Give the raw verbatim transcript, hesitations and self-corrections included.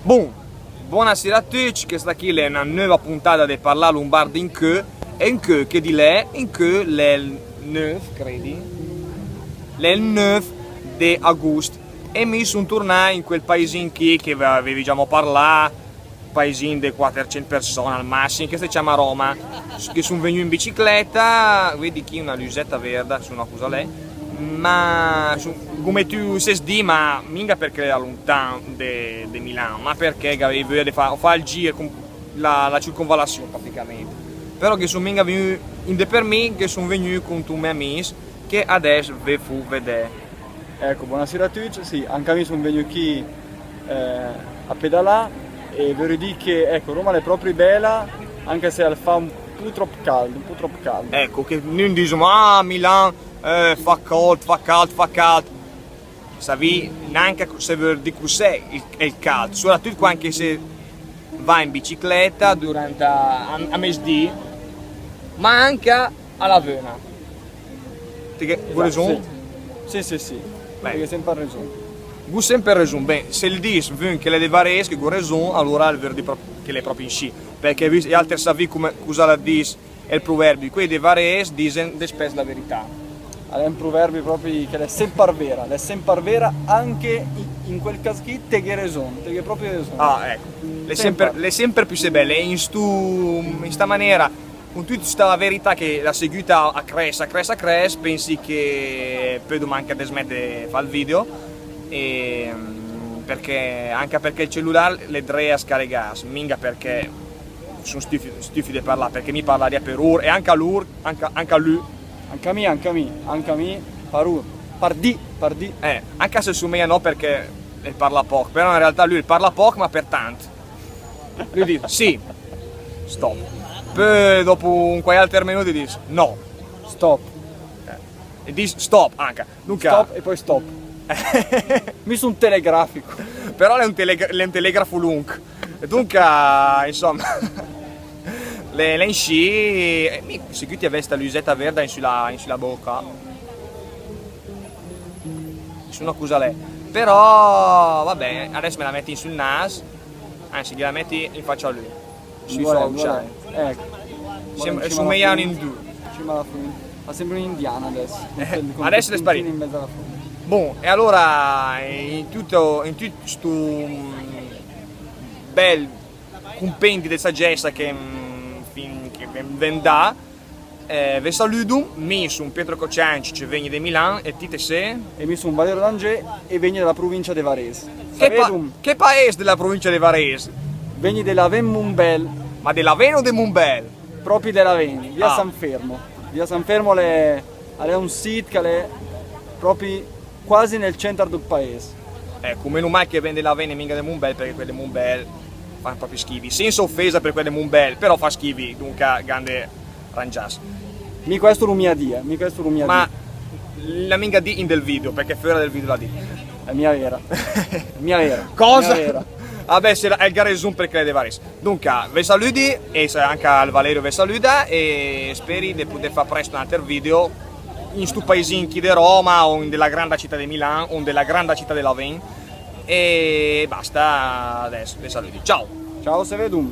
Bon, bonasira a tücc, chesta chì l'è una növa puntada de Parlà Lumbard incö, e incö che dì l'è, incö l'è el növ, credi? L'è el növ de agust, e mi sun turnà in quel paesin chì che ve avevi giamò parlà, paesin de quatercent persone al massim, che se ciama Roma, che sun vegnü in bicicleta, vedi chì una lüseta verda, sun una cosa lì, ma sun, come tü sét dì, ma minga perché l'era luntan de, de Milan, ma perché gavevi vöia de fà, fà el gir con la, la circonvallazione praticamente. Però che sun minga vegnü in de per mi, che sun vegnü con dü me amis, che adess ve fó vedè. Ecco, bonasira a tücc. Sì, anca mi sun vegnü chì, eh, a pedalà, e vöri dì che, ecco, Roma l'è propri bela, anca se al fa un pò tropp cald, un pò tropp cald. Ecco, che nün disum, ah, Milan, eh, fa cold, fa cald, fa cald. Savì nanca se vör dì cus'è el, el cald, soprattütt quand che se va in bicicleta durant a, a, a mesdì, ma anca a la vöna. Te gh'é resun? Sì, sì, sì. Te gh'é semper resun. Gh'ó semper resun. Ben, se el dis vün che l'è de Vares che gh'ó resun, alura el vör dì pro-, che l'è propri inscì. Perché vist, i alter savì come, cusa la dis el pruverbi, quei de Vares disen despess la verità. L'è un pruverbi propri che l'è semper vera, l'è semper vera, anca in, in quel cas chì te gh'é resun, te gh'é propri resun. Ah, ecco. L'è semper, l'è semper püssé bel, e in stu, in sta manera, con tüta sta verità che la seguita a cress, a cress, a cress, pensi che pödu manca desmett de fà el video, e, mm, perché, anca perché el celular l'è dré a scarigass, minga perché sun stüfi, stüfi de parlà, perché mi parlaria per ur, e anca lur, anca, anca lü. Anca mi, anca mi, anca mi, per ur, per dì, per dì. Eh, anca se sumeja no, perché el parla poc, però in realtà lü el parla poc, ma per tant. Lü dis, sì, stop. Pö dopo un quai alter minüt dis, no. Stop. Eh, e dis stop anca. Dunca, stop e poi stop. Mi sun telegrafico. Però l'è un teleg-, l'è un telegrafo lunc. E dunca, insomma, l'è, l'è inscì, e mi seguiti a vè sta lüseta verda in sü la, in sü la boca. Su una cusa lì. Però, vabbè, adess me la metti in sül nas, anzi, ghe la metti in facia a lü. Sü so, ecco. Sem-, sumeja un indù. Fa semper un indian adess. Eh, adess l'è sparì. Bon, e alura, in tüt, in tüt stu, mm, bel cumpendi de sagessa che, mm, fin-, che ve-, v'è 'ndà, eh, ve salüdum, mi sun Pietro Cociancich, vegni de Milan, e ti te sé? E mi sun Valerio D'Angé e vegni de la pruvincia de Vares. Che pa-, che paes de la pruvincia de Vares? Vegni de Laven Mumbel. Ma de Laven o de Mumbel? Propri de Laven, via San Fermo. Via San Fermo l'è, l'è un sit che l'è propri quasi nel center del paes. Ecco, meno mal che vegni de Laven e minga de Mumbel, perché quei de Mumbel fan propri schivi. Senza offesa per quei de Mumbel, però fa schivi, dunca gande rangiass. Mi questo lu mia dì, eh, mi questo lu mia dì. Ma la minga dì in del video, perché fora del video la dì. L'è mia vera. Mia vera. Cosa? Mia vera. Vabbè, se la, el g'ha resun perché l'è de Vares. Dunca, ve salüdi, e sa-, anca el Valerio ve salüda, e speri de pudè fà prest un alter video in stu paesin chì de Roma, o in de la granda cità de Milan, o in de la granda cità de Laven. E basta, adess ve salüdi. Ciao! Ciao, se vedum!